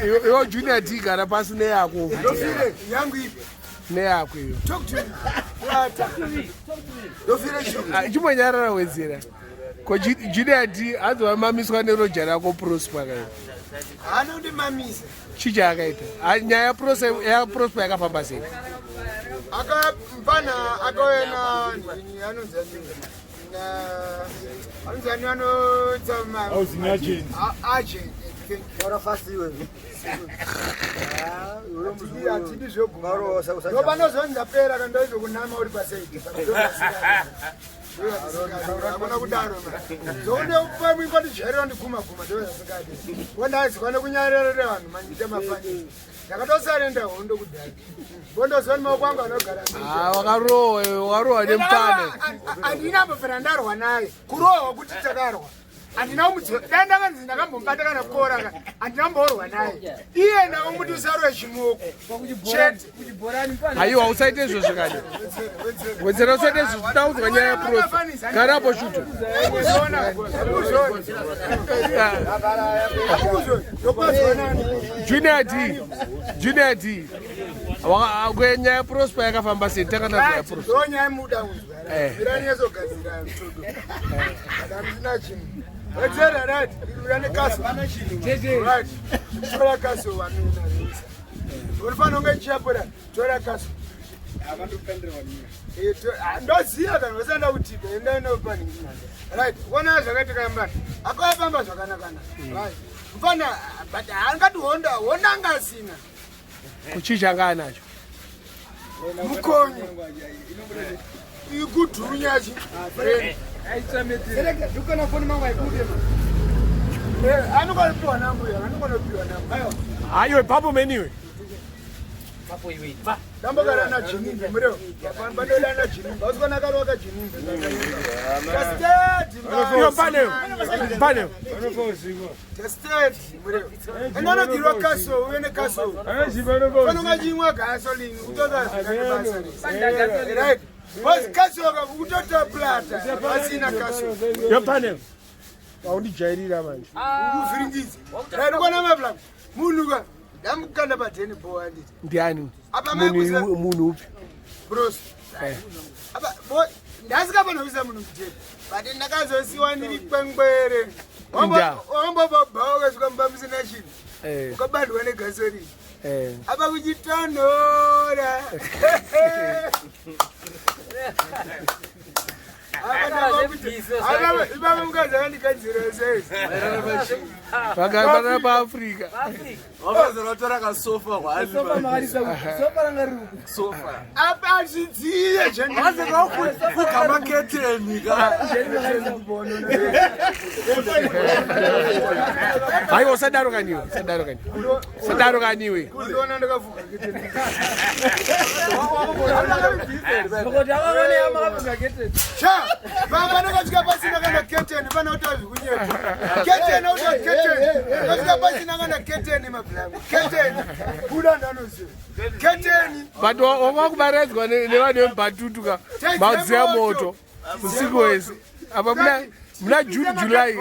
Iwe Junior D gara pasi neyako. Neyako iyo. Ah, chimbonyarara wedzera. Ko Junior D hanzi wamamiswa neroja rako Prosper kai. Anondimamisa. Chii chaakaita? Ah, nyaya yaProsper yakafamba sei? Akapfana akauya na anonzi anonzi ani anotsa Housing agent. Agent. Hatidi zveguma. Ndopanozonzi ndapera kana ndozokunama uri pasaidi. Hakuna kudaro. Zoone pamwe kwatijairira ndiguma guma ndozvasingadi. Wandazwa nekunyarara vanhu manyita mafani. Ndakatosarenda hondo kudhara. Bondoziva maoko angu anogara. Ah, wakarohwa iwe, wakarohwa nemupane. Handina mbofera ndarwa naye. Kurohwa kuti takarwa. Handina kumudziva. Dai ndakanzi ndakambomubata kana kukora ka. Handina kumborwa naye. Iye ndakamuti usarwe chimoko. Chete. Haiwa usaite izvozvo kani. Wedzera usaite izvozvo taudzwa nyaya yaProsper. Gara apo shuto. Junior D. Junior D. Nyaya yaProsper yakafamba sei? Tanga tazwa yaProsper. Ndonyaya muda kunzwa. Eh. Miranyazogadzira mtudo. Kana musina chinhu. Wedzera right. Uri kaso. Right. Tora kaso vanhu. Unofanira kunge chichapora. Tora kaso. Eh, ah, ndoziva kana vasanda kutipa enda inopaningi right ona zvakaitika mbana akavafamba zvakanakana right mfana but haangati honda honda anga asina Kuchii changa anacho? Mukonyo ikudhunya chi anokanopiwa nambuya anokanopiwa nambuya. Haiwe papo meniwe. Dambogara na Jinimbe mureo. Pandoda na Jinimbe. Ausikona akarova Jinimbe. Tested. Iyo pane. Pane. Tested mureo. Enda kaso, uye nekaso. Panonga chimwa gasoline utoza zvinenge. Right. Basi kaso ukutota plata. Pasina kaso. Iyo pane. Waundijairira manje. Ukuvhiringidza. Right ukona mabla. Munhu ka ndamukanda padeni bo handiti. Ndiani? Apa Munhu munhu upi? Bros. Eh. Apa bo ndasikafanira munhu mujeri. But ndakazosiwa ndiri kwengwere. Inda. Wambobva ukasvika mumba musina chinhu. Eh. Ukabandwa negasoline. Eh. Apa kuchitonhora. Ipapa mukadzi akandigadzira sei? Vakabatana paAfrica. Vakazotora kasofa hwani. Sofa. Apa hazvidziye Vazokufuga maketeni ka. Haiwa usadaro kaniwe. Usadaro kaniwe. Usadaro kaniwe. Ndiona ndakafuga keteni. Cha, baba ndakasvika pasina kana keteni, pana kuti azvikunyepa. Keteni auta keteni. Ndakasvika pasina kana keteni mablangu. Keteni. Buda ndanoziva. Keteni. But wakubaradzwa nevanhu vemubhatutu ka. Madziya moto. Usiku wese. Apa muna June July.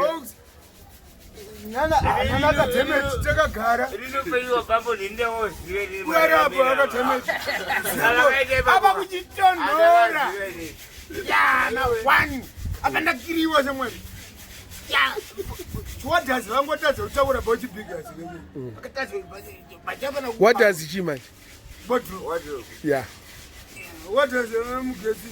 Nana akadhemeti takagara. Rinopeiwa bambo rindewozive Uyarapo akadhemeti. Apa kuchitonhora. Yana one. Apa ndakiriwa semwene. Ya. Chiwadhazi vangotadza kutaura bochibhigazi. Akatadza bachapana. What does chi manje? Wardrobe. Yeah. What does mugesi?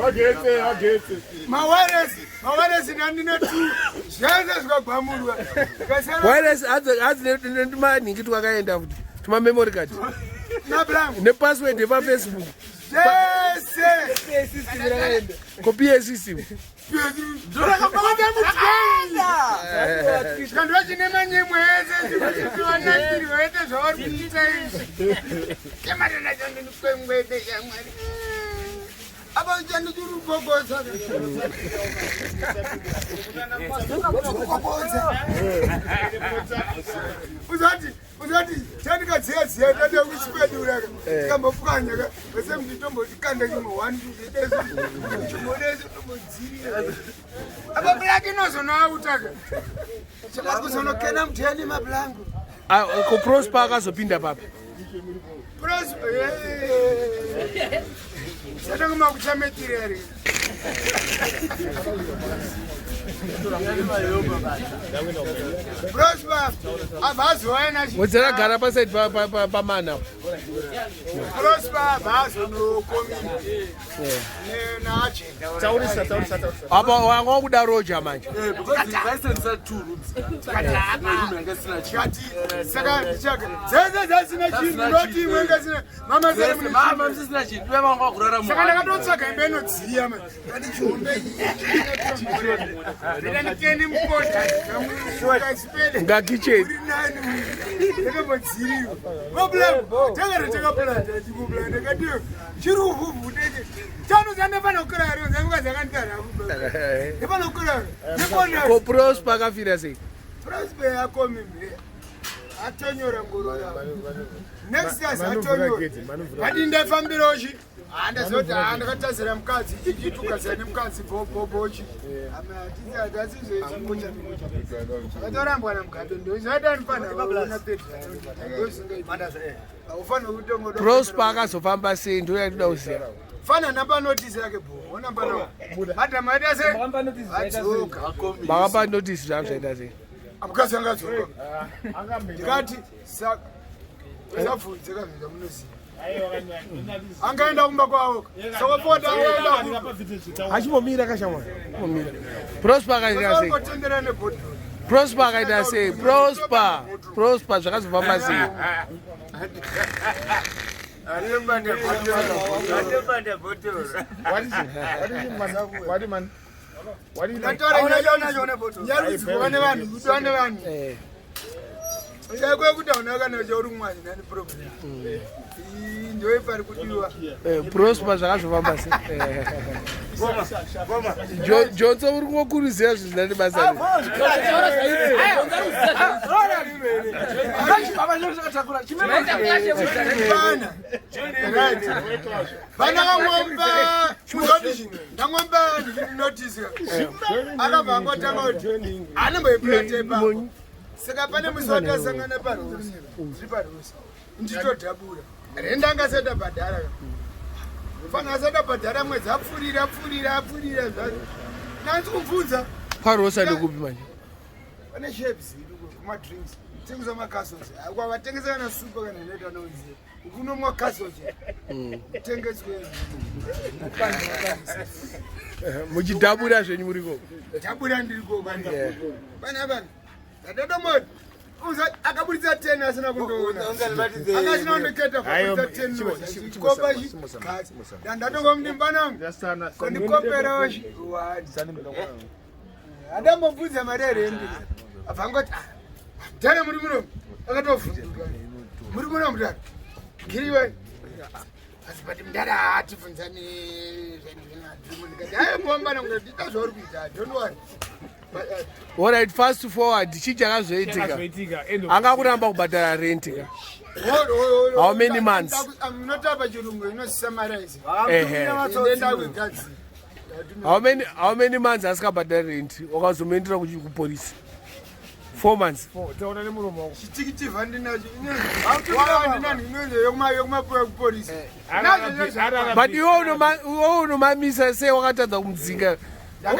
Agetse, agetse. Mawaresi, mawaresi ndandine two. Zvese zvikagwamurwa. Zvikasara Wireless hadzi netumanhingi twakaenda futi. Tuma memory card. nablangu. Nepassword yepaFacebook. Zvese. Copy yesystem. Zvikandwa chine manyemwe ese zvivanakirwa ete zvavari kuita izvi. Kematana shamwari. Apa chandichiri kugogodza. Kugogodza. Uzati Usati chandikadziya dziya tati kuchikwedura tikambopwanya ka vese mnditomboti kanda chimwe one two deso chimwe deso tombodzirira. Apa black inozonoautaka. Chakakuzonokena muteni mablangu. Ah, ko Prosper akazopinda papi? Prosper. Satanga makuchametira here. Prosper abvazowaina Wedzera gara pasaidi pamana apo. Prosper abvazonokomina naagenda. Taurisa, taurisa, taurisa. Apa wanga wakuda roja manje. Because vaisenzesa two rooms. Imwe room yanga isina chinhu. Kati saka ndichaka dzese dzasina chinhu noti imwe ngasina mama zere mune Mama chinhu. musisina chinhu. Iwe vanga vakurara Saka ndakatotsvaga imba inodziya manje. Ndati chihombe ndikeni mukota kasipele Ngakicheni. uri nani ndakambodziriwa problem takati takapulanda chikupulanda kati chiri uvhuvhu tete chano chandafana kukurara zanguka dzakanditarafu ndafana kukurara nekona Ko Prosper akafira sei? Prosper yakomimbe atonyora ngoro yavo next year atonyora vadi ndafambirochi handazoti ndakatazira mukadzi chichitukazira nemukadzi bobobochi akatorambwa namugabe ndozotanifanaaufanira kutongoda Prosper akazofamba sei? Ndo yatinoda kuziva. fana namba notisi yake bo onamba no madam aita se adzoka Makapa notice zvangu zvaita sei? mukadzi anga adzoka ndikati usabvunze kazvinhu zvamunoziva angaenda kumba kwavo saka fota angaenda Achimbomira kashamwari. Kumira. Prosper akaita sei? kotendera nebhodhoro Prosper akaita sei? Prosper. Prosper zvakazofamba sei? Atobanda bhotoro. What is it? What is it, man? What is man? What is it? nyarudzwa nevanhu kudiwa nevanhu Eh. chako kuti hauna kana chauri kumwani nani problem ndoipari kudiwa Eh, Prosper zvakazofamba sei? Eh. Johnson uri kungokurudzira zvinhu zvisina nebasa rese. Vana. Right. Vana vangomba muzoti ndangomba ndinotisika. Akabva angotanga kuti anomboipulate ipapo. Saka pane musi watasangana parusi. Ndiri parusi. Nditodhabura. Renda anga asati abhadhara. Mufana asati abhadhara mwedzi apfurira apfurira apfurira zvake. Nanzi kumubvunza Parosa ndekupi manje? pane shapes iri kumadrinks tengesa macastles kwavatengesa kana supa kana inoita noise kunomwa castle tengeswe Muchidhabura zvenyu muriko. tabura ndiriko bana bana tatotomoti akaburitsa 10 asina kundoona akasina kundoketa Ayo, akaburitsa 10 chimo, notes. chimo, Chikopa chimo, chi- chimo, chimo, chimo. ndatongomudimbanangu kondikoperawo andambobvunza mari yerendi abva angoti mutare muri munomu akatovhunduka muri munomu mutare giriwe asi but mutare haatibvunzani ndikati aye muambana ndita zvauri kuita don't worry But, Alright, fast forward. Chii chakazoitika? Zvakazoitika. End of. Anga kuramba kubhadhara rent ka. How many months? Notapa chirungu inosummarize Ehe. ndenda kuigadzira How many months asikabhadhari rent? Wakazomuendera kupolisi. 4 months. Taura nemuromo wako. chitikitivha ndinacho ndinani inonzi yokumapuwa kupolisi But iwe unomamisa sei wakatadza kumudzinga?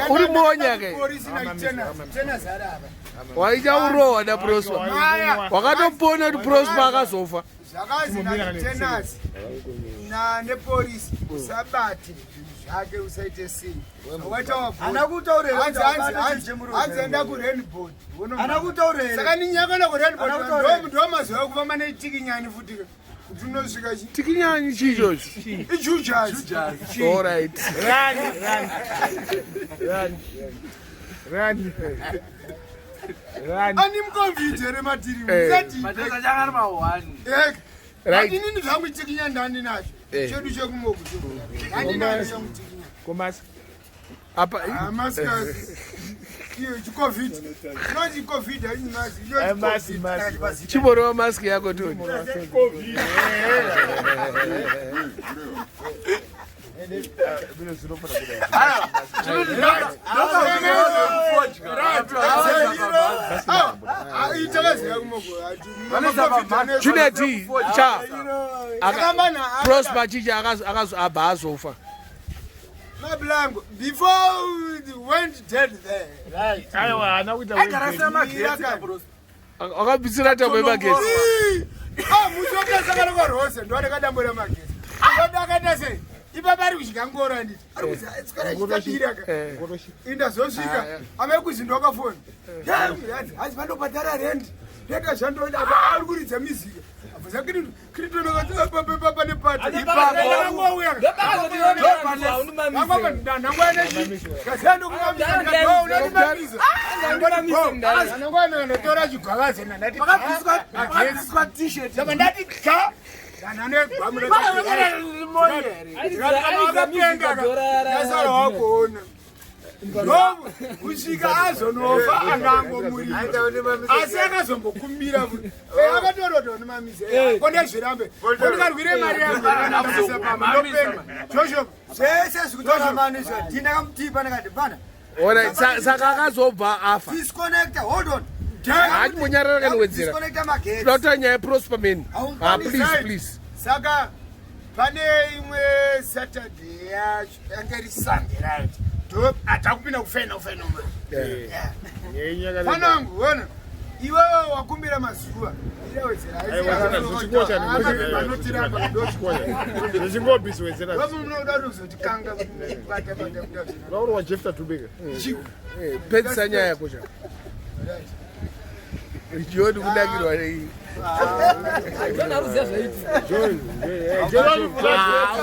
Uri monya ke. polisi nachena zarava. Waita urohwa naProsper. Maya. Wakatopona kuti Prosper akazofa. Zvakazi nachenasi nepolisi usabate zvinhu zvake usaite sei. Hana kutaurira kuti abate chinhu Hanzi enda kuRainboard. Hana kutaurira. Saka ninyakana Hana kutaurira. kuRainboard ndo mazuva ekufamba netikinyani futi kuti unosvika chi Tikinyanyi chichocho. Ijujazi. All right. Run, run. Run. Run. Run. Ani mukomvite rematiri. Eh. Matesa changa ari ma-one. Right. Inini zvangu tikinyani ndandinacho. Chedu chekumoku ndandinacho changu tikinyani. Komasi. Apa Amasikasi. Iyo chicovid. Chinonzi covid haisi mask. Iyo Masi, chicovid. masi. Chimborova mask yako Tony. Juliet cha Prosper Chichi abva azofa. Mablango, before we went dead there. Aiwa, haana kuita Aigarasa magetsi kabros. Akabvisira tambo yemagetsi. Ah, musi wakasangana kwarose ndo ndakadambura magetsi. Ndakaita sei? Ipapa ari kudya ngoro handiti. Ari kuzi tswera chitabira ka. Indazosvika amai kuzindu wakafona. Hanzi vandobhadhara rent. Ndoita zvandoida apa ari kuridza mizika. Abvunza kiritonokatsapapapa nepata. Ndakangouya. Ndotora chigwavaze ndati Pakabviswa t-shirt. saka ndati ga ndasara wakuona kusvika azonofa angangomurira asi akazombokumbira akatorota nemamisa kondezvirambe kondikarwire mari yangu joshua Zvese zvikutora mani izvo. Ndindakamutipa ndakati bana. Alright, saka akazobva afa. Disconnect, hold on. Hachimbonyarara kaniwedzera. Disconnecta magetsi. Toda kutaura nyaya yeProsper man. Ah, please, please. Saka pane imwe Saturday yacho yanga iri Sunday, right? Ndo atakupinda kufena kufena umwe panangu wona iwewe wakumbira mazuva. Zvichingobisi wedzera. Munoda kuzotikanga bata bata kuda. Vauri waJefta Tubeka. Pedzisa nyaya yako cha. Joni kunakirwa nei? John aruziva zvaitika. John, Ah,